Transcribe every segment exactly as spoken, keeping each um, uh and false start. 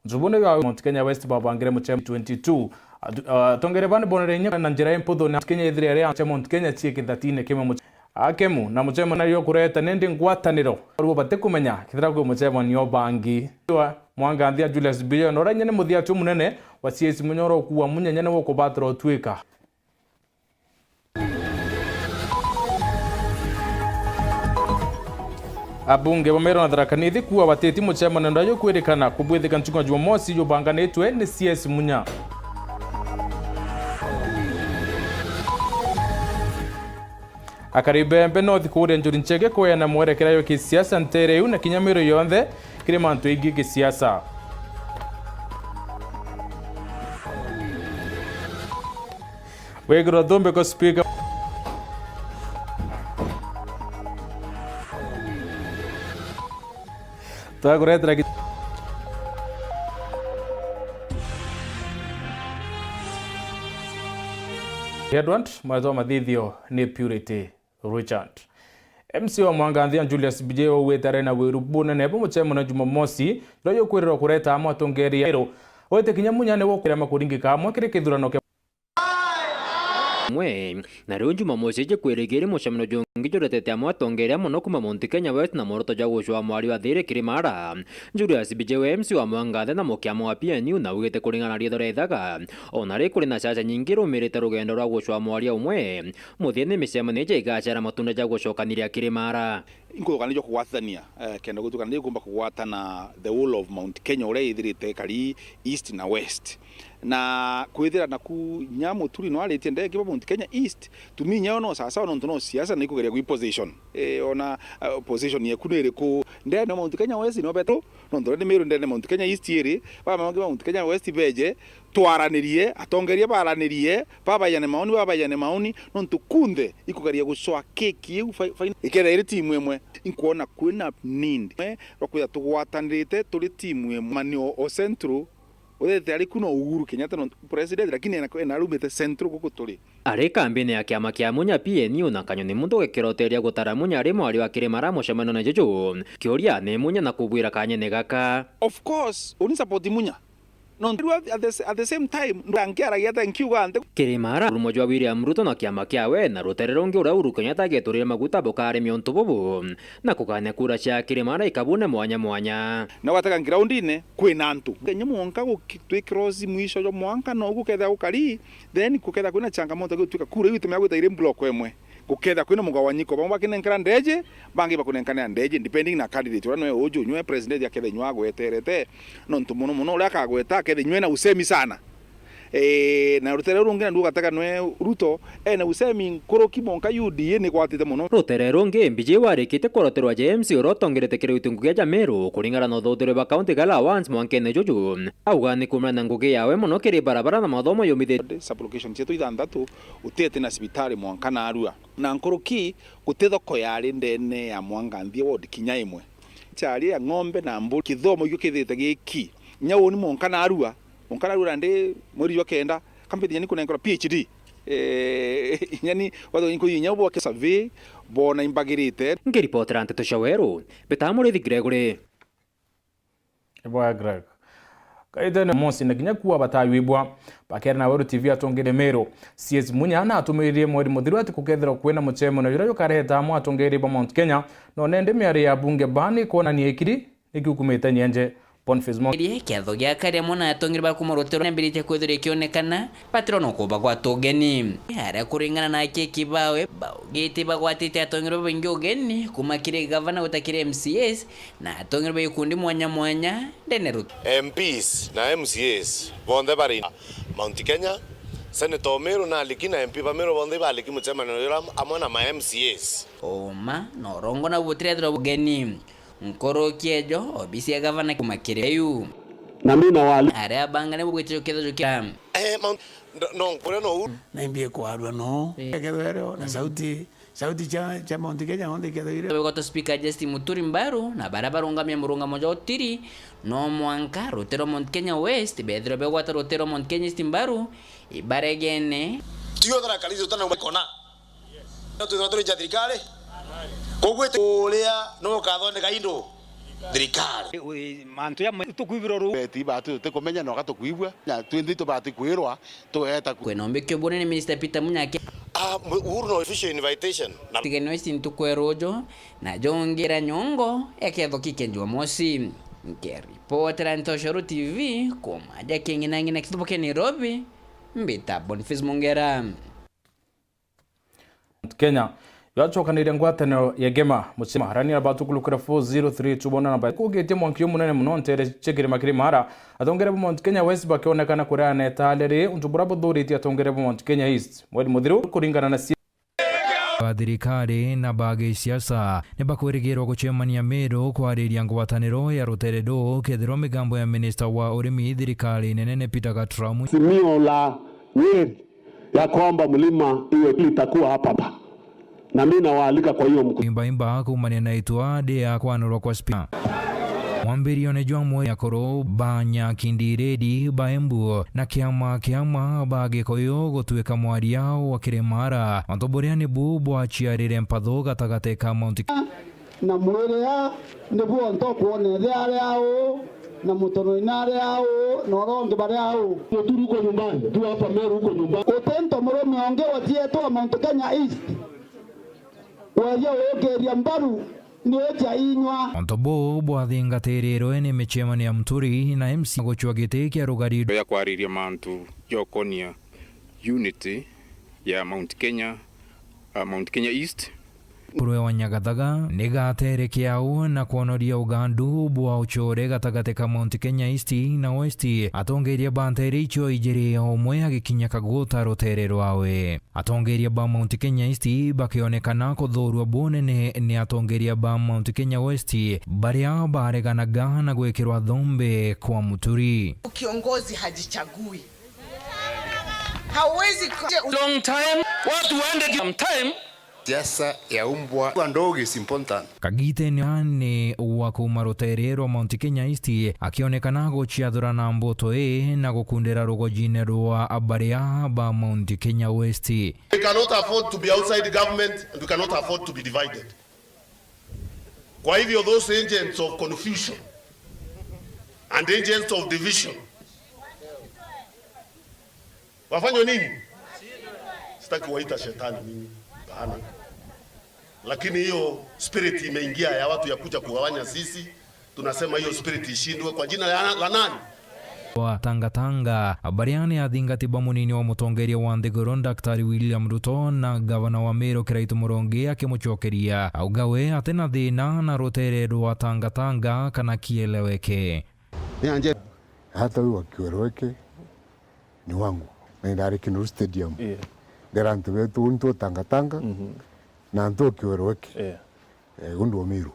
Njubu ni ya Mount Kenya West babangire mucemo twenty-two. Atu-, atongeria bani bonere inya na njira imputhu na Mount Kenya ithire ari ya Mount Kenya cii kithatine kimwe muce-, akemu na mucemo na yo kureta nindi ngwataniro. Ruo batikumenya kithira kwi mucemo ni obangi. Mwanganthia Julius Biyo, nora inya ni muthiatio munene wa C S Munya oro kuwa Munya inya ni wo kubatira utwika. Abunge ba Meru na Tharaka Nithi kuwa batiti mucemano nda yukwirikana kubwithika ntuku ya Jumamosi yubanganitwe ni C S Munya. Akari Mbembe North kuuria Njuri Ncheke kweana mwerekera yo kisiasa ntere iu na kinya Meru yonthe kiri mantu ingi kisiasa. Wegirwa thumbe kwa speaker. Twakuretera ki-, Edward, mwetwa mathithio ni Purity Richard. M C wa Mwanganthia Julius Bijo ugwite ari na wiru bunene bwa mucemo na Jumamosi, juria yukwirirwa kureta amwe atongeria ero. Wete kinya Munya ni wo kurema kuringika amwe kiri kithurano kia mwe. Na riu Jumamosi iji kwirigiri mucemano jungi juretete amwe atongeria mono kuma Mount Kenya West na mworoto jwa gucwa mwari wa thiri kiri Mara. Julius Bijo, M C wa Mwanganthia na mukiama wa P N U, na ugite kuringana na riitho ria ithaga, ona ri kuri na siasa nyingi irumirite rugendo rwa gucwa mwaria umwe, muthia ni micemanio iji igaciara matunda ja gucokaniria kiri Mara. Inkuthukana jo kugwatithania, eh, kenda gutuka ndi kumba kugwatana the whole of Mount Kenya uria ithirite kari East na West. Na kwithira naku nya Muturi no aritie ndeki ba Mount Kenya East, to me nya no sawa sawa nontu no siasa na ikugeria gwi position. Eh, ona, eh, position yeku ni iriku? Ndene Mount Kenya West no betu, nontu ni Meru ndene Mount Kenya East iri, ba mangi ba Mount Kenya West beje, twaranirie, atongeria baranirie, babaiyane maoni, babaiyane maoni, nontu kunthe ikugeria gucwa keki iu fai-, fai-, ikethira iri timu imwe. Inkwona kwina need, eh, rwa kwithira tugwatanirite turi timu imwe. Mani o, o Central, uthete ari ku no Uhuru Kenyatta no president, lakini ena, ena arumite Central guku turi. Ari kambini ya kiama kia Munya P N U na Kanyoni muntu gekiroteria gutara Munya ari mwari wa kirima ra mucemanio na juju. Kiuria ni Munya na kubwira kanyene gaka. Of course, uni support Munya. No, at the, at the same time, ndangiaragia thank you gante. Kiri Mara, rumo jwa William Ruto na kiama kiawe, na rutere rungi uria Uhuru Kenyatta ageturire maguta bukaremia untu bubu, na kugania kura cia Kiri Mara ikabune mwanya mwanya. Na wataka ngiraundine, kwina antu. Kenya mwanka guki-, twi cross mwisho jwa mwanka, no gukethira gukari, then gukethira kwina changamoto gutwika kura iu itumia gwita iri block emwe. Gukethira kwina mugawanyiko, bamwe bakinenkera ndeje, bangi bakunenkanira ndeje, depending na candidate uria nwe uju, nywe president akethira nywe agweterete, nontu muno muno uria akagweta akethira nywe na usemi sana. Eh, na rutere rungi na ndugatega nwe Ruto, ena usemi nkuruki monka U D A ni gwatite muno. Rutere rungi, Mbiji warikite kuroterwa ja M C uria utongerete kiri utungu gia Jameru, kuringana na uthuthuri bwa county gala once mwankene juju. Auga ni kumana na ngugi yawe muno kiri barabara na mathomo yumithite. Sub-location cietu ithanthatu, utete na cibitari mwanka narua. Na nkuruki, guti thoko yari ndene ya Mwanganthia ward kinya imwe. Chari ya ng'ombe na mburi, kithomo ikio kithite giki. Nya uni mwanka narua, mwanka narua ndi mweri jwa kenda, kambiti nyani kunenkerwa P H D. Eh, nyani, watho nkuyi nya bwa survey, bona imbagirite. Ngiripotera nteto cia Weru, Betamurithi Gregory. Ibwega Greg. Kaitene Mosi na kinya kuwa batayuibwa. Bakera na Weru T V atongere Meru. C S Munya na atumiririe mweri muthiru ati kukethirwa kwina mucemano juria jukareta amwe atongeri ba Mount Kenya. No nende miari ya bunge bani kwonania ikiri nikiukumite nyenje. Boniface Mwangi. Iri kiatho gia kari amwe na atongeri ba kuma rutero nambiritie kwithirwa ikionekana, batirona kuba gwata ugeni. Aria kuringana na akieki bawe, baugite bagwatite atongeri babaingi ugeni, kuma kiri gavana guta kiri M C As, na atongeri ba ikundi mwanya mwanya ndene ruto. M Ps na M C As bonthe bari Mount Kenya, Senator o Meru na aliki na M P ba Meru bonthe ibaliki mucemanio juria amwe na ma M C As. Uma na urongo na butirethirwa bugeni. Nkuruki ejo, obisi ya gavana kuma kiri yu. Na mi na wali. Aria abangane bugwite juketho jukia. Eh, Mount, ndo-, no, kuria no u- Na imbi ikwarua no. Eh. Ekethwere na sauti, sauti cia, cia Mount Kenya yonthe ikethwire. Begwata Speaker Justin Muturi Mbaru, na baria barungamia murungamo jwa utiri, no mwanka rutero Mount Kenya West, bethirwa begwata rutero Mount Kenya East Mbaru, ibaregene. Tuyo thara karizo tana kona. No twithirwa turi ja thirikari. Kugwite uria no ukathondeka indo. thirikari. Mantu ya tukwibirwa ru. Beti batu tutikumenya noka tukwibua, na twinthi tubati kwirwa, tueta ku- Kwena umbikio bunene Minister Peter Munya aki- Ah, Uhuru no official invitation. Na Tigeni West ntuku ya ruju, na jongira nyongo ya ketho kike Jumamosi. Nkiripotera Ntoshoro T V, kuma ja king'inang'ina kitubuke Nairobi, mbita Boniface Mungera. Mount Kenya yacokanire ngwataniro ya Gema mucima rani ya batu kulukira four zero three two bona namba kugitie mwanki umunene muno ntere cia kirima kiri mara. Atongere ba Mount Kenya West bakionekana kuria aneta riri untu bura buthuritie atongere ba Mount Kenya East. Mweri muthiru kuringana na cia- Ba thirikari na ba gisiasa ni bakwirigirwa gucemania Meru kwariria ngwataniro ya rutere ruu kethirwa migambo ya minista wa urimi thirikari nene ni Peter Gaturamu. Simio la Nyeri ya kwamba mlima iwe litakuwa hapa hapa. Na mimi nawaalika kwa hiyo mkutano. Imba imba kuumania na itua ndi ya kwanurwa kwa spika. Mwambirione jwa mweri akuru ba Nyakindiredi ba Embu na kiama kiama ba Gikuyu gutuika mwaria wa kirimara. Ontu buria ni bu bwaciarire mpathu gatagati ka Mount Na mwiri a ni bwonto kwona ithe ari au, na mutonoi nari au, na uria ungi bari au. Muturi uko nyumbani, tu hapa Meru uko nyumbani. Uti nto murume ungi wa tietwa Mount Kenya East. Weria ukiria mbaru ni ucha inywa. Ontu buu bwathingatirirwe ni micemanio ya Muturi na M C gucwa giti kia rugari. Ya kwariria mantu jokonia unity ya Mount Kenya, uh, Mount Kenya East. Kurwe wa Nyagathaga ni gatere kiau na kwonoria ugandu bwa ucore gatagati ka Mount Kenya East na West. Atongeria ba ntere icio ijiri o umwe agikinya kaguta rutere rwawe. Atongeria ba Mount Kenya East bakionekana kuthurwa bunene ni atongeria ba Mount Kenya West baria bareganaga na gwikirwa thombe kwa Muturi. Kiongozi hajichagui. Hauwezi ku- Long time, watu waende ki- sometime. Siasa ya umbwa wa ndogo is important. Kagitene ni wa kuuma rutere rwa Mount Kenya East, akionekana guciathura na mbuto ii na gukundira rugojine rwa baria ba Mount Kenya West. We cannot afford to be outside government and we cannot afford to be divided. Kwa hivyo those agents of confusion and agents of division wafanywe nini? Sitaki kuwaita shetani mimi. Hapana. Lakini hiyo spirit imeingia ya watu ya kuja kugawanya sisi. Tunasema hiyo spirit ishindwe kwa jina la, la nani? Wa Tangatanga, baria ni athingati ba munini wa mutongeria wa nthiguru Daktari William Ruto na gavana wa Meru Kiraitu Murungi akimucokeria, auga we atina thina na rutere rwa Tangatanga kana kieleweke. Ni anje. Hata huyu wa Kiwereweke ni wangu. Na inari Kinoru Stadium. Yeah. Ndera antu betu untu Tangatanga. Mhm. Na antu Kiwereweke. Yeah. Eh, gundu wa Meru.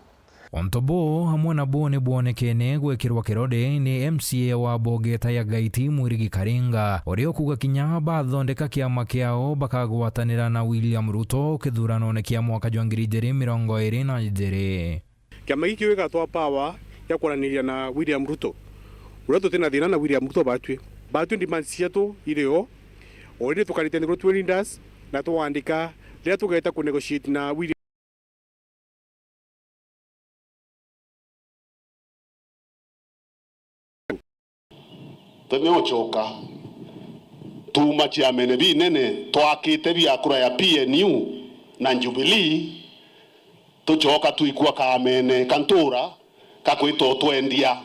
Onto buu amwe nabo ni bwonekene gwikirwa kirore ni M C A wa Bogeta ya Gaiti Mwirigi Karinga, uria ukuga kinya bathondeka kiama kiao bakagwatanira na William Ruto kithuranone kia mwaka jwa ngiri ijiri mirongo iri na ijiri. Kiama giki gigatwaa power ya kwaraniria na William Ruto. Uria tutina thina na William Ruto batwi. Batwi demands cietu iri o. Already tukarite nthiguru twi leaders na twandika riria tugeta ku negotiate na William. Tene ochoka tuuma ciamene binene twakite bia kura ya P N U na Jubilee, tuchoka twikua kaamene ka ntura kakwitwa utwendia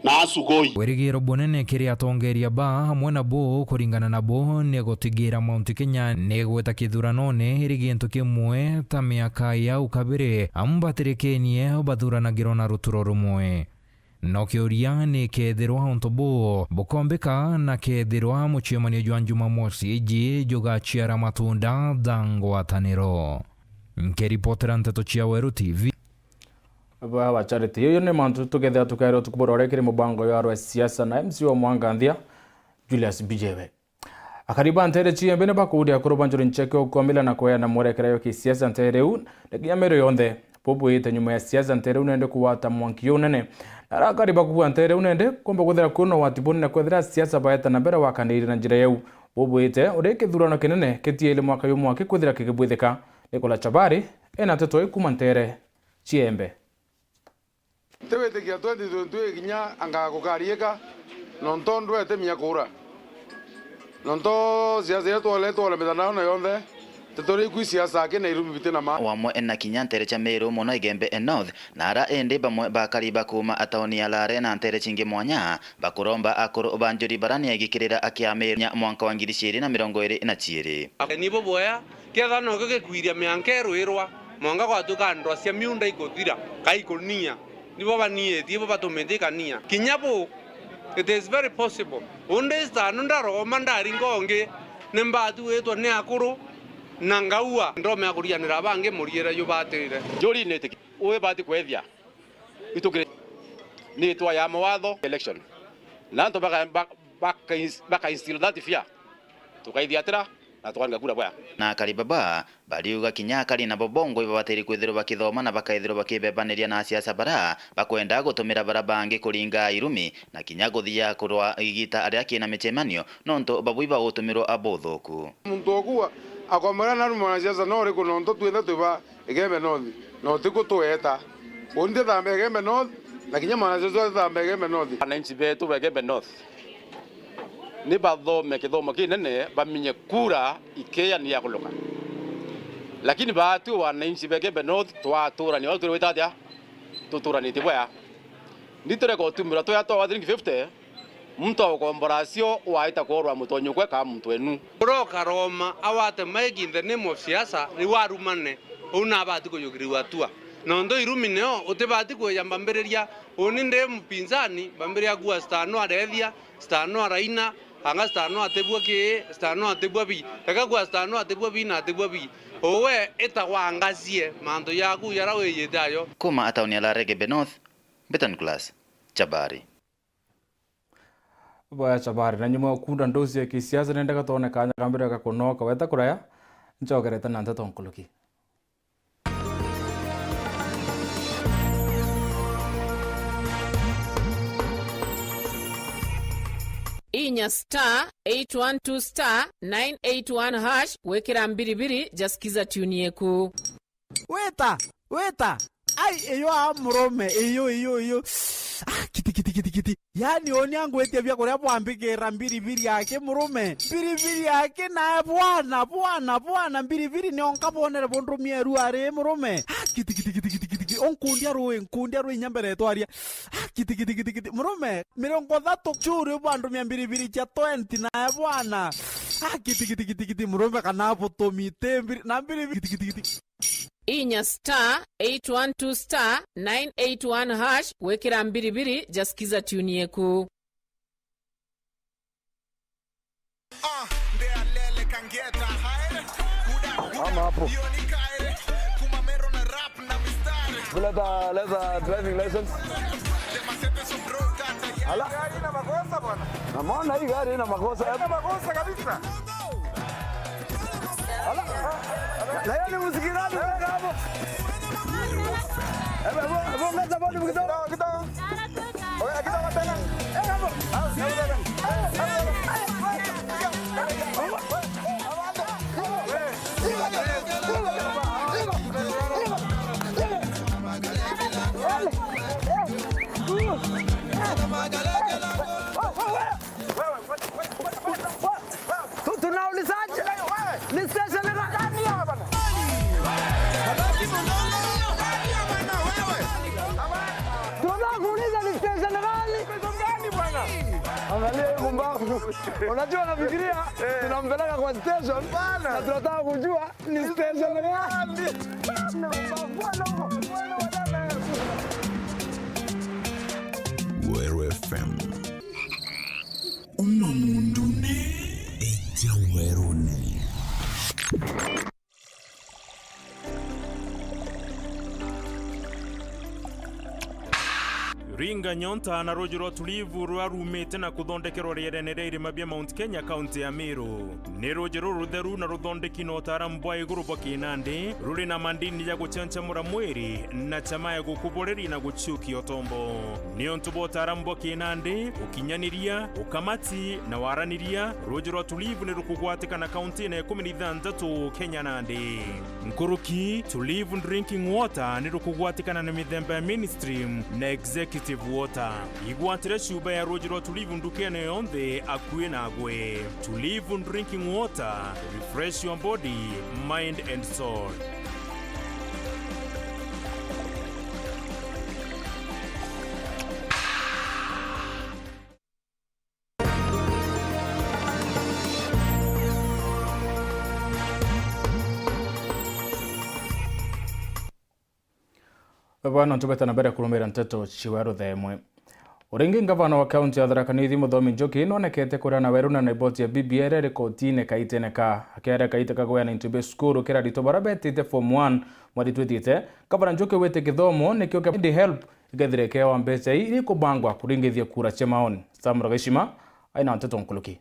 na asugoi. Wirigiro bunene kiri atongeria ba amwe nabo kuringana nabo ni gutigira Mount Kenya ni gwita kithuranone iri gintu kimwe ta miaka ya au kabiri, amu batirikenie bathuranagirwa na ruturo rumwe. No kiuria ni kethirwa untu buu bukombika na kethirwa mucemanio jwa Jumamosi iji jugaciara matunda ja ngwataniro. Nkiripotera Nteto cia Weru T V. Ba wa Charity. Iyo ni mantu tukethira tukaerwa tukuburore kiri mubango ya rwa siasa na M C wa Mwanganthia, Julius Bijebe. Akari ba ntere ciembe ni bakuuria akuru ba Njuri Ncheke ukwamila na kweana mwerekera yo kisiasa ntere u, na kinya Meru yonthe. Bubwite nyuma ya siasa ntere u nende kugwata mwanki unene. Na ara akari bakubua ntere u nende, kumba kwithira kwina ugwati bunene kwithira siasa baeta na mbere wakanire na njira yeu. Bubwite uri kithurano kinene kitiili mwaka yu mwaki kwithira kigibwithika. Nicola Chabari, ena nteto ikuma ntere ciembe. Tiwitikia twenty twenty-two ikinya anga gukariika, nontu ndwete mia kura. Nontu siasa iria twole, twole mitandao na yonthe, tituri iku siasa aki na irumi biti na ma. Wamwe na kinya ntere cia Meru mono Igembe North, na ara indi bamwe bakari ba kuuma tauni ya Lare na ntere cingi mwanya, bakuromba akuru ba njuri bara niegikirira akia Meru nya mwanka wa ngiri ciiri na mirongo iri na ciiri. Ni bubwea, kethira nokio gikwiria mianka irwirwa, mwanka gwatuika ndwa cia miunda ikuthira, ka ikunia. Nibo baniitie, ibo batumite ikania. Kinya bu, it is very possible. Undi Stano ndaroma ndaringa ungi, ni mbathuitwe ni akuru, na ngaua, ndome akurianira bangi muriire jubatire. Njuri ni itiki, wibati kwethia. Itukire, ni itwa ya mawatho election. Na antu baka, baka, baka, baka instill that fear. Tukaithiatira, na tukaringa kura bwea. Na akari baba, bariuga kinya akari nabo bongwa ibabatairi kwithirwa bakithoma na bakaithirwa bakibebaniria na asiasa bara bakwenda gutumira bara bangi kuringa irumi na kinya kuthia kurwa igita aria kina micemanio, nontu babui bagutumirwa buthuku. Muntu oku akomera na mwanasiasa no uriku, nontu twinthe twi ba Igembe North, na utikutueta. Uni ndithambe Igembe North, na kinya mwanasiasa ndithambe Igembe North. Wananchi betu ba Igembe North ni bathome kithomo kinene, bamenye kura ikeya ni ya kuluka. Lakini baatwi wananchi ba Igembe North twaturania, watu twita atia? Tuturanitie bwea. Ndi tureka utumira twea twa three fifty, muntu wa gukombora acio waita kworwa mutonyi ukwe ka muntu wenu. Uria ukaroma awate mic in the name of siasa, riu arumane, uu nabati kujukiriwa atua. Nontu irumi nio utibati kwija mbambiriria, uni ndi mpinzani, mbambiriria kuuga Stano arethia, Stano araina, anga Stano atibua kii, Stano atibua bii. Reka kuuga Stano atibua bii na atibua bii. Uwe ita wangacie mantu jaku jaria wijite ajo. Kuuma tauni ya Lare Igembe North, Mbita Nicholas Chabari. Bwaya Chabari, na nyuma okunda ndosi ya kisiasa nendeka twone kanya ka mbere ga kunoka weta kuraya, nchokerete na nteto nkuluki. Inya star eight one two star nine eight one hash gwikira mbiribiri ja Skiza tune yeku. Wita, wita. Ai, iyo a murume, iyo, iyo, iyo. Ah, kiti, kiti, kiti, kiti. Yaani, uni angwitia bia kuria bwambikira mbiribiri yake murume. Mbiribiri yake nae bwana, bwana, bwana, mbiribiri nionka bonere bondumia eru ari murume. Ah, kiti, kiti, kiti, kiti, kiti, kiti. Unkundia rui, nkundia rui inya mbere twaria. Ah, kiti, kiti, kiti, kiti. Murume, mirongo thatu churi bwandumia mbiribiri cia twenty nae bwana. Ah, kiti, kiti, kiti, kiti. Murume kana butumi, ti mbiri, na mbiribiri, kiti, kiti, kiti. Inya star eight one two star nine eight one hash gwikira mbiribiri ja Skiza tune yeku. Ah, ndealele kangeta haere. Kuda, kuda. Ama hapo. Hiyo ni kaere. Kuma mero na rap na mistari. Kuleta, leta driving license. Ala. Gari ina makosa bwana. Namuona hii gari ina makosa. Haina makosa kabisa. Ala. Na yeye ni msikilizaji wa hapo. Hebu, hebu, hebu ongeza volume kidogo. Kidogo, kidogo. Ongeza kidogo tena. Eh, hapo. Ah, Tu-, tunaulizaje? Ni station gani? Tunataka kuuliza ni station gani? Angalia hii pumbavu. Unajua, nafikiria tunampeleka kwa station na tunataka kujua ni station gani. Weru F M. Uno mundune, eja werune. Ringa Nyonta na ruuji rwa Tulivu ruria ruumite na kuthondekerwa rierene ria irima bia Mount Kenya, kaunti ya Meru. Ni ruuji rurutheru na ruthondeki na utaaramu bwa iguru bwa kinandi, ruri na mandini ja guchenchamura mwiri na chama ya gukuboreria na guchiukia utombo. Niuntu bwa utaaramu bwa kinandi, ukinyaniria, ukamati na waraniria, ruuji rwa Tulivu ni rukugwatikana kaunti ya ikumi na ithanthatu Kenya nandi. Nkuruki, Tulivu drinking water ni rukugwatikana na mithemba ya mainstream na executive water. Igwatire chuba ya ruuji rwa Tulivu ndukene yonthe akui nagwe. Tulivu drinking water, refresh your body, mind and soul. Bwana, ntubete na mbere kurumira nteto ciwa ruthemwe. Uringi, ngavana wa kaunti ya Tharaka Nithi Muthomi Njuki nonekete kuria na weru na riboti ya B B I iria iri kotine kaitene ka. Akiaria kaite ka kugayana into bia cukuru kiri aritwa baria betite form one mweri twitite, ngavana Njuki wite kithomo nikio kia help ikethire kewa mbeca ii ikubangwa kuringithia kura cia maoni. Sam Ragaishima aina nteto nkuruki.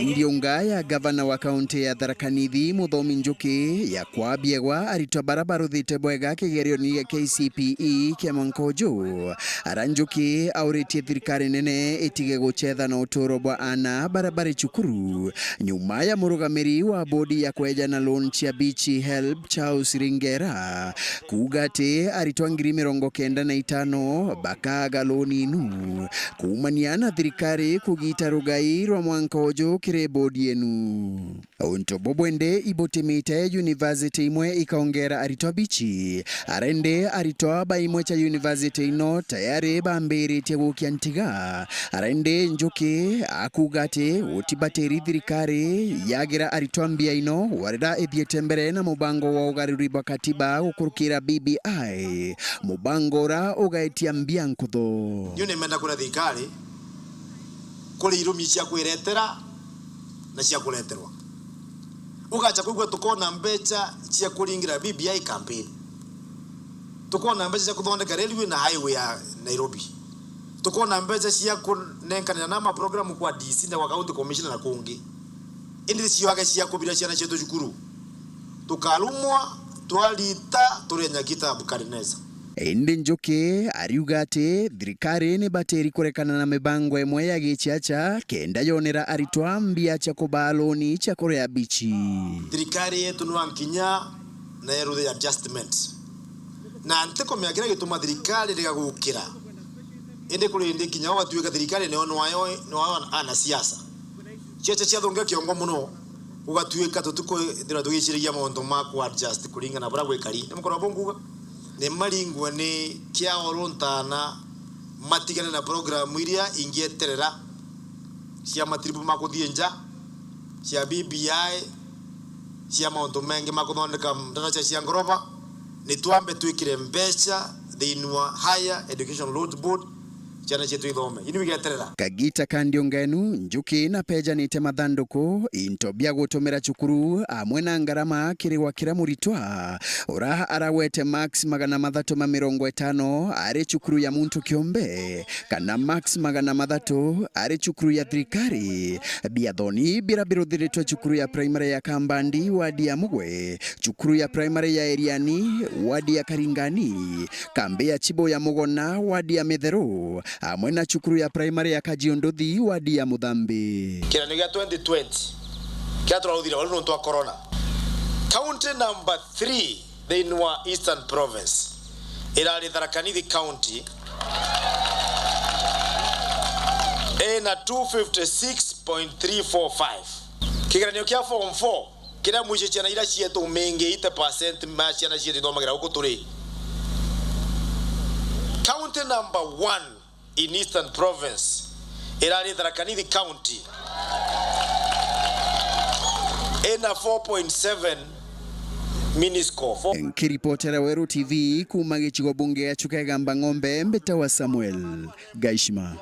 Ndiunga ya gavana wa kaunti ya Tharaka Nithi Muthomi Njuki ya kwabiegwa aritwa bara baruthite bwega kigerioni gia K C P E kia mwanka uju. Ara Njuki auritie thirikari nene itige guchetha na uturo bwa ana bara bari cukuru, nyuma ya murugamiri wa bodi ya kweja na loan cia Beach Help Charles Ringera kuuga ati aritwa ngiri mirongo kenda na itano bakaaga loan inu kuumania na thirikari kugita rugai rwa mwanka uju kiri bodi enu. Untu bubwende ibutimite university imwe ikaongera aritwa bichi, arende aritwa ba imwe cha university ino tayari bambiritie gukia ntiga. Arende Njuki akuuga ati utibatiri thirikari yagira aritwa mbia ino warira ithiite mbere na mubango wa ugaruri bwa katiba gukurukira B B I, mubango ura ugaetia mbia nkuthu. Niu nimenda kwira thirikari kuri irumi cia kwiretera na cia kureterwa. Ugacha kwigua tukona mbecha cia kuringira B B I campaign. Tukona mbecha cia kuthondeka railway na highway ya Nairobi. Tukona mbecha cia kunenkanira na maprogramu kwa D C na kwa county commissioner na kungi. Indi cioage cia kubira ciana cietu cukuru. Tukarumwa, twarita, turia nyaki ta Nebukadneza. Indi Njuki ariuga ati thirikari ni batiri kurekana na mibango imwe ya gichiacha kenda yonera aritwa mbia cia kubaa loan cia kuria bichi. Thirikari yetu ni wa nkinya na yeru the adjustment. Na ntikumenya kiria gituma thirikari rigagukira. Indi kuri indi kinya ugatuika thirikari niyo nwayo, nwayo ana siasa. Ciacha ciathungia kiongo muno, gugatuika tutikithira tugiciragia mauntu ma ku adjust kuringana na buria gwikari. Ni mukorwa bunguga? Ni maringwe ni kia oro ntana matigane na program iria ingieterera cia matiribu ma kuthii nja, cia B B I, cia mauntu mengi ma kuthondeka ndaraca cia ngoroba, ni twambe twikire mbeca thiini wa Higher Education Loans Board, ciana cietu ithome. Ini bigeterera. Kagita ka ndiungenu, Njuki na pejanite mathanduku, into bia gutumira cukuru, amwe na ngarama kiri gwa kira muritwa, ura aragwete marks magana mathatu ma mirongo itano ari cukuru ya muntu kiumbe, kana marks magana mathatu ari cukuru ya thirikari. Biathoni bira biruthiritwe cukuru ya primary ya Kambandi, wadi ya Mugwe, cukuru ya primary ya Eriani, wadi ya Karingani, kambi ya Chibo ya Mugona, wadi ya Mitheru, amwe na cukuru ya primary ya Kajiunduthi, wadi ya Muthambi. Kigeranio gia twenty twenty kiria turaruthire waru nontu wa corona. County number three thiini wa Eastern Province irari Tharaka Nithi County ina two fifty six point three four five. Kigeranio kia form four kiria mwici ciana iria cietu mingi eighty percent ma ciana cietu ithomagira guku turi. County number one in Eastern Province irari Tharaka Nithi County ina four point seven mini score. Four- Nkiripotera Weru T V kuma gicigo bunge ya Chuka Igamba Ng'ombe, mbitawa Samuel Gaishima.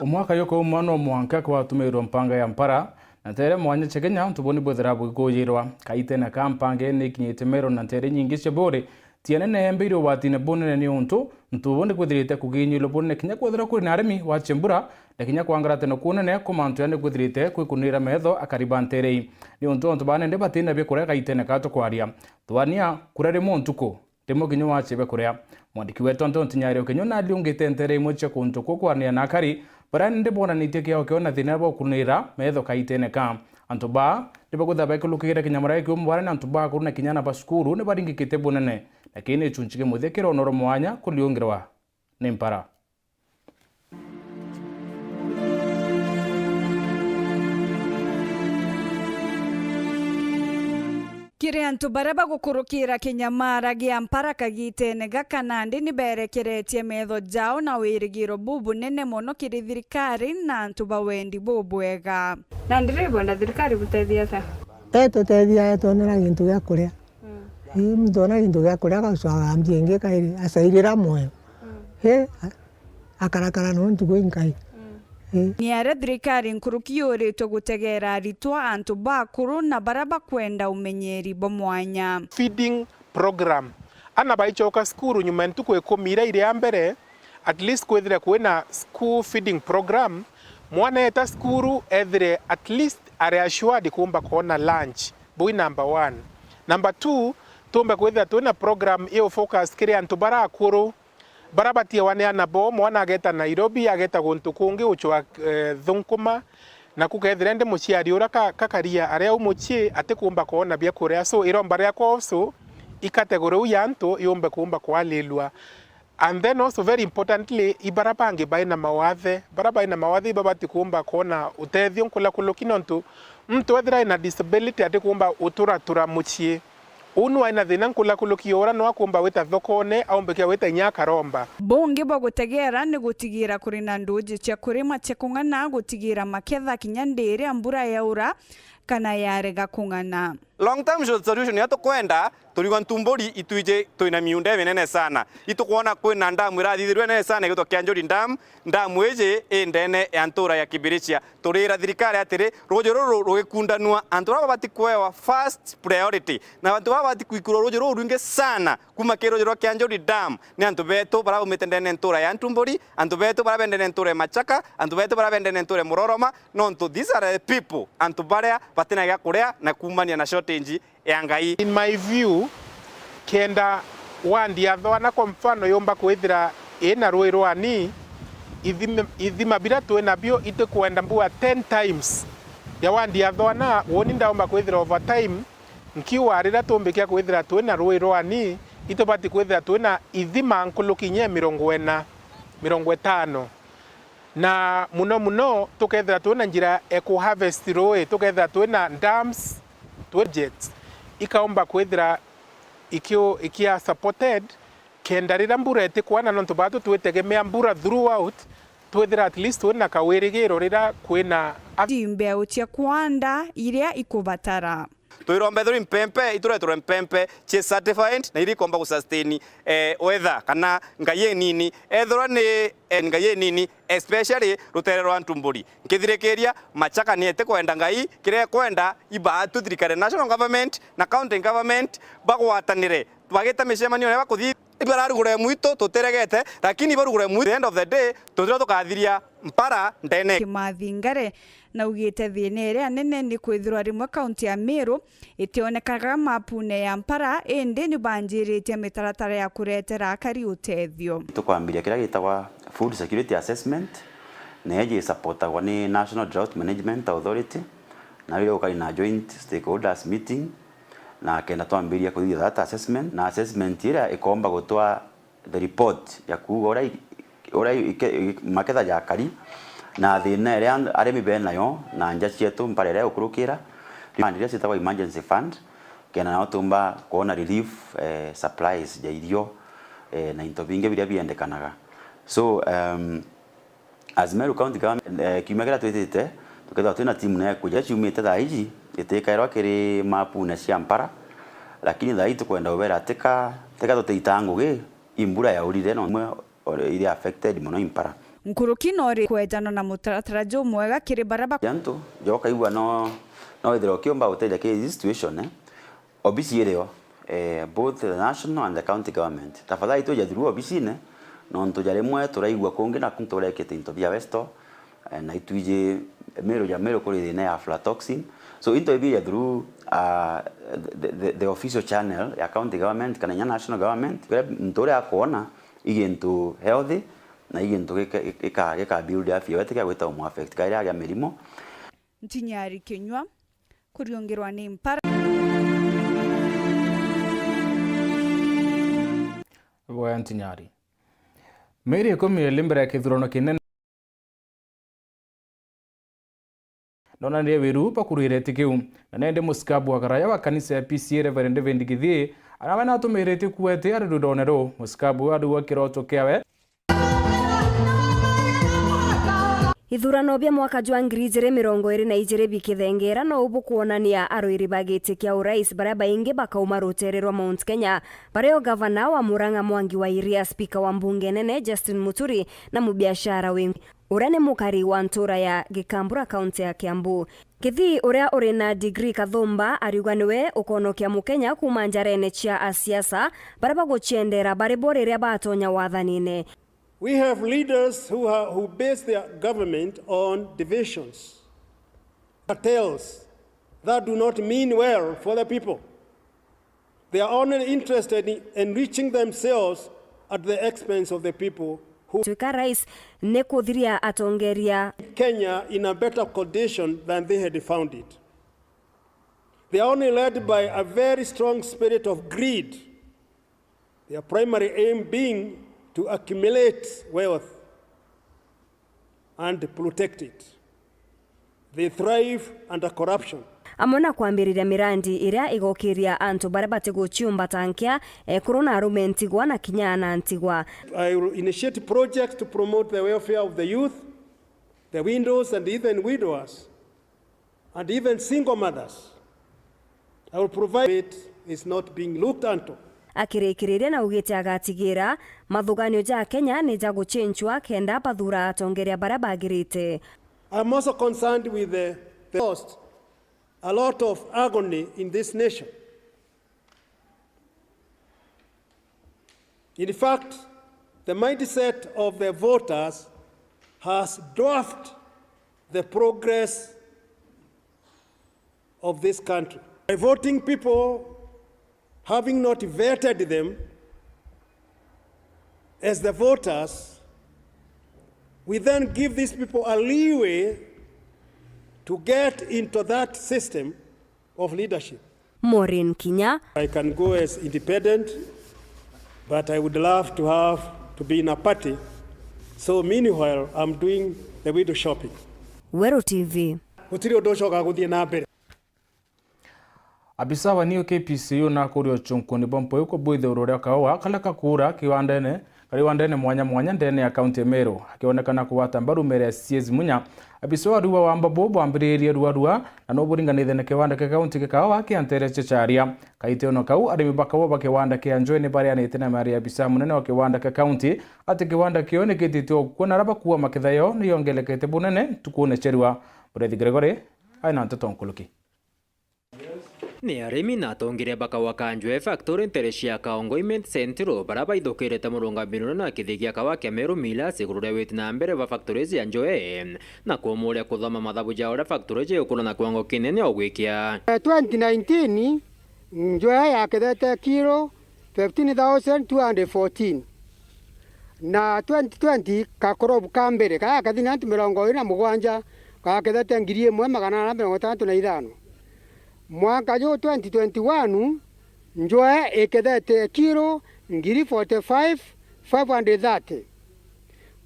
Omwaka yukuuma no mwanka kwatumirwe mpanga ya mpara Na nteere mwanya cia Kenya, untu buu ni bwithira bugikujirwa. Kaitene ka mpange ni ikinyite Meru na nteere inyingi cia Buuri, tiene neembeire ugwatine bunene niuntu untu buu ni kwithirite kuginyilwa bunene kinya kwithira kuri na arimi wacie mbura, na kinya kwangara tene kunene ku mantu yani kwithirite kwikunira metho akari ba nteere ii. Niuntu antu baa nende batina biakuria kaitene ka tukwaria. Thwania kuria rimwe ntuku. Rimwe kinya wacie biakuria. Mwandiki wetu Antonti Nyario kinya nariungite nteere imwe cia kuntu kuu kwarania na akari, baria nindi bonanitie kiao kiao na thina bwa kunira metho kaitene ka. Antu baa ni bakwithira baikulukiire kinya maria kiumu baria ni antu bakuru na kinya ana ba cukuru ni baringikite bunene, na kii ni gicunci kimwe thia kironoro mwanya kuriungirwa ni mpara. Kiri antu baria bagukurukira kinyamara gia mpara kagitene gaka, nandi ni berekeretie metho jao na wirigiro bubunene mono kiri thirikari na antu ba wendi bubwega. Nandi riu ibwenda thirikari ibutethie atia? Etutethia, etwonera gintu gia kuria. Mm. Ii, muntu ona gintu gia kuria agacoka agambia ingi kairi, acairira mwoyo. Mm. Ii, a-, akarakara no ntuku inkai. Mm. Ii. Ni aria thirikari nkuruki yuritwe gutegeera aritwa, antu bakuru na baria bakwenda umenyeri bwa mwanya. Feeding program. Ana baicoka cukuru nyuma ya ntuku ikumi iria iri a mbere, at least kwithire kwina school feeding program, mwana eeta cukuru ethire at least ari assured kuumba kwona lunch. Bui number one. Number two, tuumbe kwithira twina program iu focus kiri antu baria akuru, baria batiewa ni ana bo, mwana ageeta Nairobi, ageeta guntu kungi gucwa, eh, thunkuma, na kukethira indi muciari uria ka-, kakaria ari au mucii atikuumba kwona biakuria. So, iromba riakwa also i category iu ya antu iumbe kuumba kwalilwa. And then also very importantly, i baria bangi baina mawathe, baria baina mawathe ibabati kuumba kwona utethio nkulakuloki, nontu muntu ethira ena disability atikuumba uturatura mucii. Uu nu aina thina nkulakuloki ya uria no akumba wita thokone, aumbikia wita inya akaromba. Bungi bwa gutegeera ni gutigira kuri na nduuji cia kurima cia kung'ana, gutigira maketha kinya ndiiria mbura yaura kana yarega kung'ana. Long term solution ya tukwenda, turigwa ntumburi itwiji twina miunda iminene sana. Itukwona kwina ndamu irathithirwe nene sana igitwa Kianjuri Dam. Ndamu iji i ndene ya ntura ya Kibirichia. Turira thirikari atiri, ruuji ruru rugikundanua, antu baba babati kwewa first priority, na antu baba babati kwikurwa ruuji ruru rwingi sana kuma ki ruuji rwa Kianjuri Dam ni antu betu bara baumite ndene ntura ya Ntumburi, antu betu bara bendene ntura ya Machaka, antu betu bara bendene ntura ya Muroroma, nontu these are the people, antu baria batina gia kuria na kuumania na shortage ya Ngai. In my view, kenda wandi ya Thwana kwa mfano yumba kwithira ina rui rwani, ithima, ithima biria twi nabio itikwenda mbua ten times ya wandi ya Thwana, woni ndaumba kwithira over time nkiuga riria tumbikia kwithira twina rui rwani, itubati kwithira twina ithima nkuluki inya ya mirongo ina, mirongo itano. Na muno muno tukethira twina njira ya ku harvest rui, tukethira twina dams, twi jets, ikaumba kwithira ikio-, ikia supported, kenda riria mbura itikwana, nontu batu twitegemea mbura throughout, twithira at least twina kawirigiro riria kwina a- Ti mbeau cia kwanda iria ikubatara. Twiromba ethirwa impempe, itureterwe mpempe ci certified na iria ikomba gu sustain, eh, weather kana ngai inini. Ethirwa ni, eh, ngai inini, especially rutere rwa Ntumburi. Nkithirikiria, Machaka ni itikwenda ngai, kiria ikwenda, ibaatu thirikari, national government na county government bagwatanire, bagita micemanio na bakuthi, ibararugura mwitu tutiregete, lakini ibarugura mwitu, the end of the day, tutira tukathiria mpara ndene. Kimathi Ngare naugite thina iria nene ni kwithirwa rimwe kaunti ya Meru itionekaga mapune ya mpara, indi ni banjiritie mitaratara ya kuretera akari utethio. Tukwambiria kiria gitagwa food security assessment, na iji isupportagwa ni National Drought Management Authority, na riria gukari na joint stakeholders meeting, na kenda twambiria kuthithia that assessment, na assessment iria ikomba gutwa the report ya kuuga uria i-, uria i-, ike-, i-, maketha jakari, na thina iria and-, arimi benayo, na nja cietu mpara iria ikurukira, fund iria cietagwa emergency fund, kenda nao tumba kwona relief, eh, supplies ja irio, eh, na into bingi biria biendekanaga. So, um, As Meru County Government, eh, kiumia kiria twitite, tukethirwa twina timu na ikuja ciumite thaa iji, itikairwa kiri mapune cia mpara, lakini thaa iji tukwenda kubera tika, tika tuteita ngugi, i mbura yaurire, no imwe ore iria affected mono i mpara. Nkuruki no ri kwejanwa na mutaratara jumwega kiri baria ba- Antu, jo kaigua no, no withirwa ukiumba guteithia kiri situation, eh? Obisi irio, eh, both the national and the county government. Tafadhali tuja through obisine, nontu ja rimwe turaigua kungi naku nturekete into bia westo, eh, na itwiji miru ja miru kuri thina ya aflatoxin. So, into ibija through, ah, the, the, the official channel ya county government kana inya national government. Kira muntu uria akwona i gintu healthy na i gintu gika, gika, gika build afya yetu, gia gwita umu affect kaira agia mirimo. Ntinyari kinyua, kuriungirwa ni mpara. Bwega Ntinyari. Mieri ikumi iri mbere ya kithurano kinene, nonanirie wiru bakuruire iti kiu. Na nende musikabu wa karaya wa kanisa ya P C A, Reverend David Githii, nawe natumiritie kuuga ati ari rudone ruu. Musikabu uyu ariuga kiroto kiawe. Ithurano bia mwaka jwa ngiri ijiri mirongo iri na ijiri bikithengeera, nou bukwonania arwiri ba giti kia urais baria baingi bakauma rutere rwa Mount Kenya, bario gavana wa Murang'a Mwangi wa Iria, spika wa mbunge nene Justin Muturi, na mubiashara wi uria ni mukari wa ntura ya Gikambura, kaunti ya Kiambu. Kithii, uria uri na degree kathumba, ariuga niwe ukonokia Mukenya kuuma njarene cia asiasa baria baguciendera bari bo riria batonya wathanine. We have leaders who ha-, who base their government on divisions, cartels that do not mean well for the people. They are only interested in enriching themselves at the expense of the people who Twika rais ni kuthiria atongeria. Kenya in a better condition than they had found it. They are only led by a very strong spirit of greed, their primary aim being to accumulate wealth and protect it. They thrive under corruption. Amwe na kwambiriria mirandi iria igokiria antu baria batiguciumba ta nkia, ekuru na arume ntigwa na kinya ana ntigwa. I will initiate projects to promote the welfare of the youth, the widows and even widowers, and even single mothers. I will provide it is not being looked unto. Akirikiriria naugite agatigira mathuganio ja Kenya ni ja gucenjua kenda bathura atongeria baria bagirite. I'm also concerned with the, the cost, a lot of agony in this nation. In fact, the mindset of the voters has dwarfed the progress of this country. By voting people, having not vetted them as the voters, we then give these people a leeway to get into that system of leadership. Maureen Kinya. I can go as independent, but I would love to have, to be in a party. So meanwhile, I'm doing the window shopping. Weru T V. Gutiri undu ucokaga guthii na mbere. Abisa wa New K P C U nakuria ucunkuni bwa mpwi kubwithia urure kaua karia kakuura kiwandene, kari wandene mwanya mwanya ndene ya kaunti ya Meru. Akionekana kugwata mbaru mere ya C S Munya, abisa wa ruua wa mbabu bwambiririe ruarua na nuburinganithe na kiwanda kia kaunti kia kaua kia Ntere Chacharia. Kaite ono kau, arimi ba kaua ba kiwanda kia Njwe ni barianite na mari ya abisa munene wa kiwanda kia kaunti ati kiwanda kio ni kitite ukua na aria bakuua maketha yo ni yongerekete bunene ntukune cia riua. Murethi Gregory aina nteto nkuruki. Ni arimi na atongeria ba kaua ka Njwe factory ntere cia Kaongo Imenti Central, baria baithukirite murungamiro na kithii gia kaua kia Meru Millers iguru ria witi na mbere bwa factory cia Njwe, na kumuria kuthoma mathabu ja uria factory jigukura na kiwango kinene o gwikia. Eh, twenty nineteen, Njwe yakethete kiro fifteen thousand two hundred fourteen. Na twenty twenty, kakorobu ka mbere, kaya kathini antu mirongo iri na mugwanja, gakethete ngiri imwe magana ana mirongo itantatu na ithano. Mwaka juu twenty twenty-one, Njwe ikethete kiro ngiri forty-five, five hundred thirty.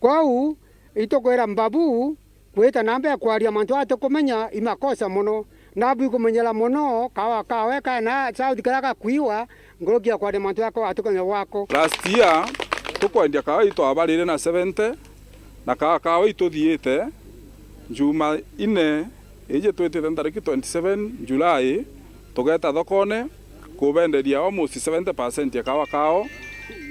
Kwou, itukwira mbabu, gwita na mbere kwaria mantu atikumenya i makosa mono. Nabu ikumenyera mono kawa kawe kana South karia gakuiwa, nkuruki ya kwaria mantu yako atikumenya gwako. Last year, tukwendia kawa itwabarire na seventy, na kawa kawe ituthiite, Juma ine iji twitite ntariki twenty-seven July, tugeta thokone kubenderia almost seventy percent ya kawa kao.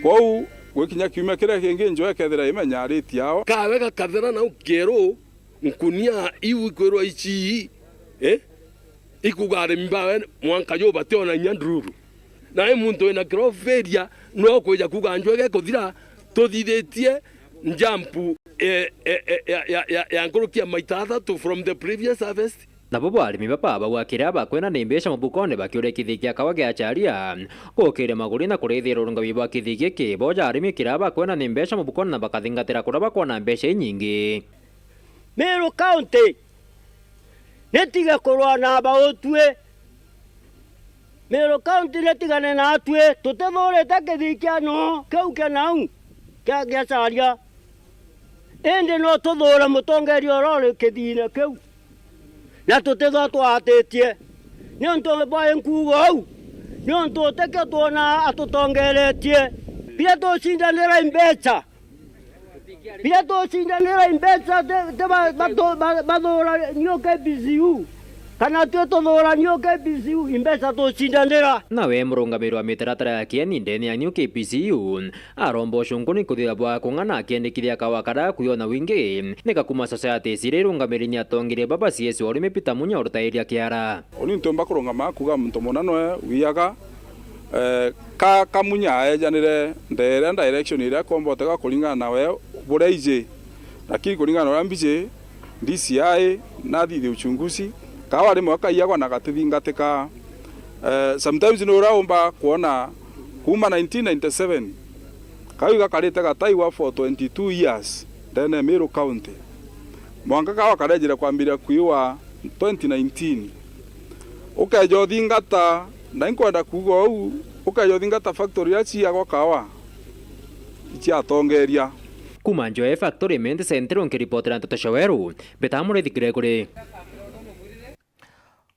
Kwou, Gwikinya kiumia kiria kingi, njwe ikethira imenyaritie ao. Kawe gakathera nau kieru, nkunia iu ikwirwa ici, eh? Ikuga arimi bawe mwanka juu bationa inya ndururu. Nae muntu wina kiroberia no kwija kuga njwe gekuthira, tuthithitie njampu, eh, eh, eh, ya, ya, ya, ya nkuruki ya maita athatu from the previous harvest. Nabo bo arimi baba bauga kiria bakwenda ni mbeca mubukone, bakiuria kithii kia kawa giacharia gukiria maguri na kurithia urungami bwa kithii giki. Boja arimi kiria bakwenda ni mbeca mubukone na bakathingatira kuria bakwona mbeca inyingi. Meru County nitige kurwa na bautwi. Meru County nitigane natwi, tutithurite kithii kia noo kiu kia nau kia giacharia. Indi no tuthure mutongeria uria uri kithiine kiu, na tutithwa twatitie niuntu bwa nkuuga uu, niuntu utikio twona atutongeretie. Biria tucindanira imbeca, biria tucindanira imbeca ti, ti ba, batu, ba, bathuraniu K B C U, kana twi tuthuraniu K B C U, imbeca tucindanira. Nawe murungamiri wa mitaratara ya kieni ndene ya New K B C U, aromba ucunku ni kuthitha bwa kung'ana akiendekithia kawa karia akuyo na wingi ni gakuma societies iria irungamiri ni atongeria baba C S wa urimi Peter Munya urutairia kiara. Uni ntumba kurungama kuga muntu muna nwe wiaga, eh, ka Kamunya aejanire ndeere nda election iria akombotega kuringana na we buria iji, lakini kuringana na uria mbiji, D C I nathithie uchunguzi, kawa rimwe kaiagwa na gatithingatika. Eh, sometimes ni uraumba kuona kuuma nineteen ninety-seven, kau igakarite gataigwa for twenty-two years ndene ya Meru County. Mwanka kawa karejire kwambiria kuiwa twenty nineteen. Ukeja uthingata, na inkwenda kuuga uu, ukeja uthingata factory iria ciagwa kawa, iciatongeria. Kuma Njoe Factory Mint Central, nkiripotera Nteto cia Weru, Mbeta Murithi Gregory.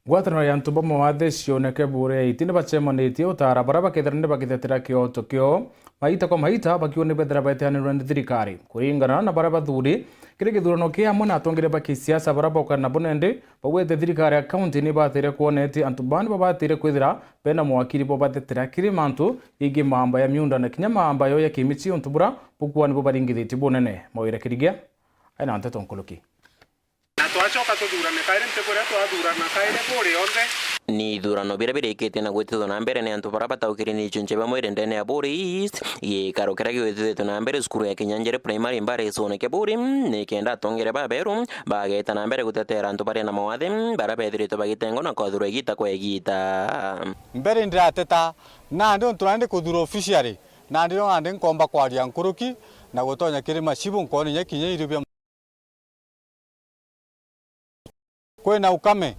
Ngwataniro ya antu ba mawathe cioneke bure iti ni bacemanitie utaara baria bakethira ni bagitetera kioto kiao maita kwa maita, bakiuga ni bethira baeteanirwe ni thirikari. Kuringana na baria bathuri, kiri githurano kia amwe na atongeria ba kisiasa baria baukana nabo nende, baugite thirikari ya kaunti ni ibatire kwona iti antu baa ni babatire kwithira bena mawakiri bo bathetera kiri mantu jegii maamba ya miunda na kinya maamba yao ya kimici, untu buria bukuuga nibo baringithitie bunene. Mawira Kirigia aina nteto nkuruki. Na twacoka tuthurane kairi, nti buria twathurana kairi buri onthe. Ni ithurano biria birikite na gwitithwa na mbere ni antu baria bataukiri ni ichunche bamwe iri ndene ya Buri East, gikaro kiria gigwitithitwe na mbere cukuru ya Kinyanjere Primary Mbare Isone Kiburi, ni kenda atongeria baberu bageta na mbere gutetera antu baria na mawathe, baria bethiritwe bagitengwa na kwathurwa igita kwa igita. Mbere ndirateta nandi untu nandi kuthurwa officially, nandi no nandi nkomba kwaria nkuruki na gutonya kiri machibu nkoona inya kinya irio bia Kwina ukame.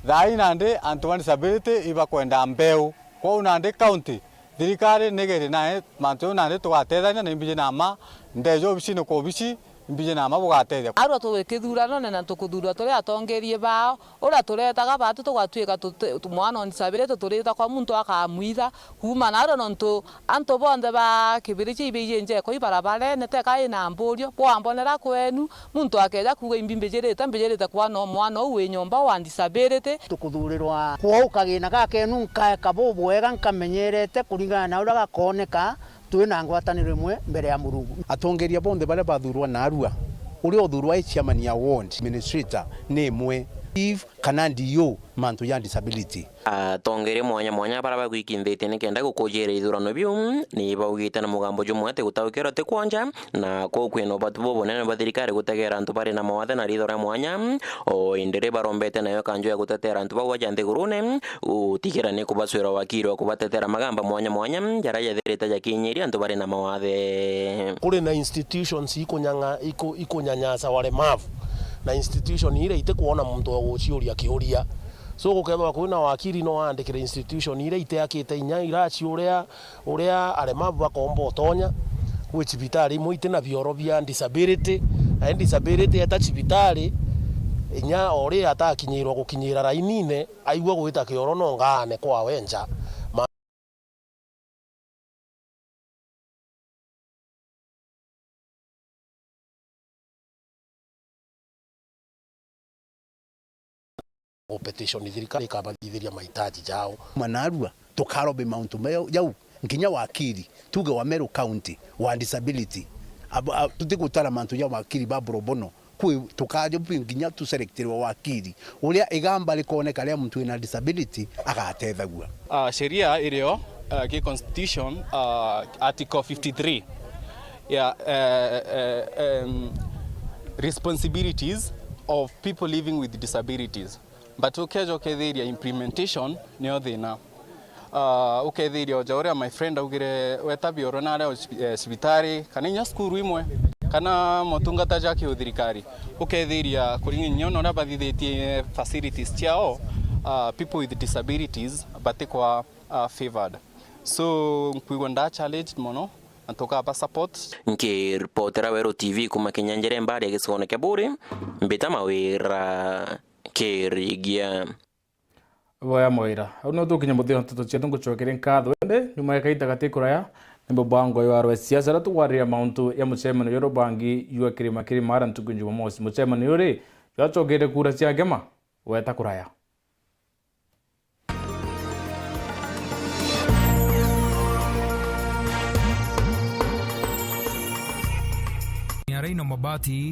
Thaa ii nandi antu ba disability ibakwenda mbeu. Kwou nandi county, thirikari nigeri nae mantu jau nandi tugatethania na imbiji na ma, ndeja obisine kwa obisi, imbiji na ma bugatethia. Arua twi kithuranone na tukuthurwa turi atongeria bao, uria turetaga baatu tugatuika tuti-, mwana on disability turita kwa muntu akamwitha, kuuma naarua nontu antu bonthe ba Kibirichi ibeiji njeko ibarabara-ene, teka ina mburio, bwambonera kwenu, muntu akeja kuuga, imbi mbijirite, mbijirite kwana o mwana uu wi nyomba wa disability. Tukuthurirwa kwou kagina gakenu nkaeka bubwega nkamenyerete kuringana na uria gakooneka, twina ngwataniro imwe mbere ya Murungu. Atongeria bonthe baria bathurwa naarua, uria uthurwa ai chairman ya ward, administrator ni imwe, chief kana D O, mantu ja disability. Atongeria mwanya mwanya baria bagwikinthitie nikenda gukujira ithurano biu, ni baugite na mugambo jumwe ati gutaukirwa ti kwonja, na kwou kwina ubatu bubunene bwa thirikari gutegera antu bari na mawathe na ritho ria mwanya. O indi ri barombete nayo kanju ya gutetera antu bau aja nthigurune, gutigira ni kubacwira wakiri wa kubatetera magamba mwanya mwanya jaria jethirite jakinyiria antu bari na mawathe. Kuri na institutions ikunyang'a-, iku-, ikunyanyasa walemavu, na institution iria itikwona muntu wa guciuria kiuria. So, gukethirwa kwina wakiri no aandikire institution iria itiakite inya iraci uria, uria aremavu bakomba utonya gwi cibitari imwe itina bioro bia disability, na disability eta cibitari, inya o ri atakinyirwa gukinyira rainine, aigua gwita kioro no ngaane kwawe nja. Ma- Gupetition thirikari ikabathithiria mahitaji jao. Manarua, tukarobe mauntu meo jau, Nginya wakiri, tuge wa Meru County, wa disability. Ab-, a-, tutigutara mantu ja wakiri ba pro bono. Kwi tukaja bi nginya tu selectirwe wakiri uria igamba rikoneka ria muntu wina disability agatethagua. Ah, sheria irio, ah, ki constitution, ah, article fifty-three ya, eh, eh, em, responsibilities of people living with disabilities. But ukeja ukethiria implementation niyo thina. Ah, ukethiria oja uria my friend augire, weta bioro na aria eh, cibitari, kana inya cukuru imwe, kana motungata ja kiuthirikari. Ukethiria kuringa inya ona uria bathithitie facilities ciao, ah, people with disabilities batikwa, ah, favored. So, nkwigua nda challenged mono, na tukaba support. Nkiripotera Weru T V kuma Kinyanjere Mbari ya gicigone kia Buri, mbita Mawira Kirigia. Boya Mawira. Au no tukinye muthia nteto cietu, ngucokeria nkatho. Ende, nyuma ya kaita gati kuraya, ni mubango ya arwe siasa aria tugwariria mauntu ya mucemanio juru bangi jwa kirima kirima ara ntuku Jumamosi. Mucemanio uri, jwacokere kura cia ngema, weta kuraya. Araina mabati.